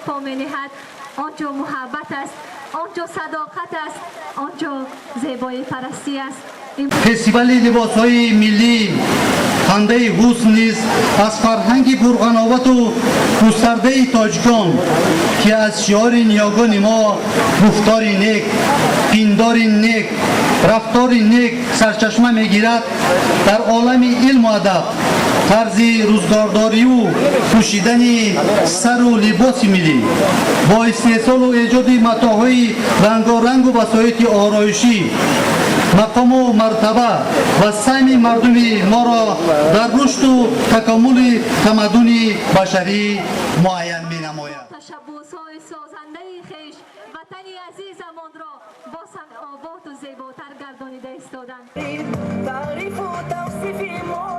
по мениҳад, он ҷо муҳаббат аст, он ҷо садоқат аст, он ҷо зебоипарастӣ аст. Фестивали либосҳои миллӣ «Хандаи ҳусн» низ аз фарҳанги пурғановату густардаи тоҷикон, ки аз шиори ниёгони мо гуфтори нек, пиндори нек, рафтори нек сарчашма мегирад, дар олами илму адаб, тарзи рӯзгордориву пӯшидани сару либоси миллӣ бо истеҳсолу эҷоди матоъҳои рангорангу васоити ороишӣ мақому мартаба ва саҳми мардуми моро дар рушду такомули тамаддуни башарӣ муайян менамояд. Ташаббусҳои созандаи хеш ватани азизамонро боз ҳам оботу зеботар гардонида истоданд. Таърифу тавсифи мо.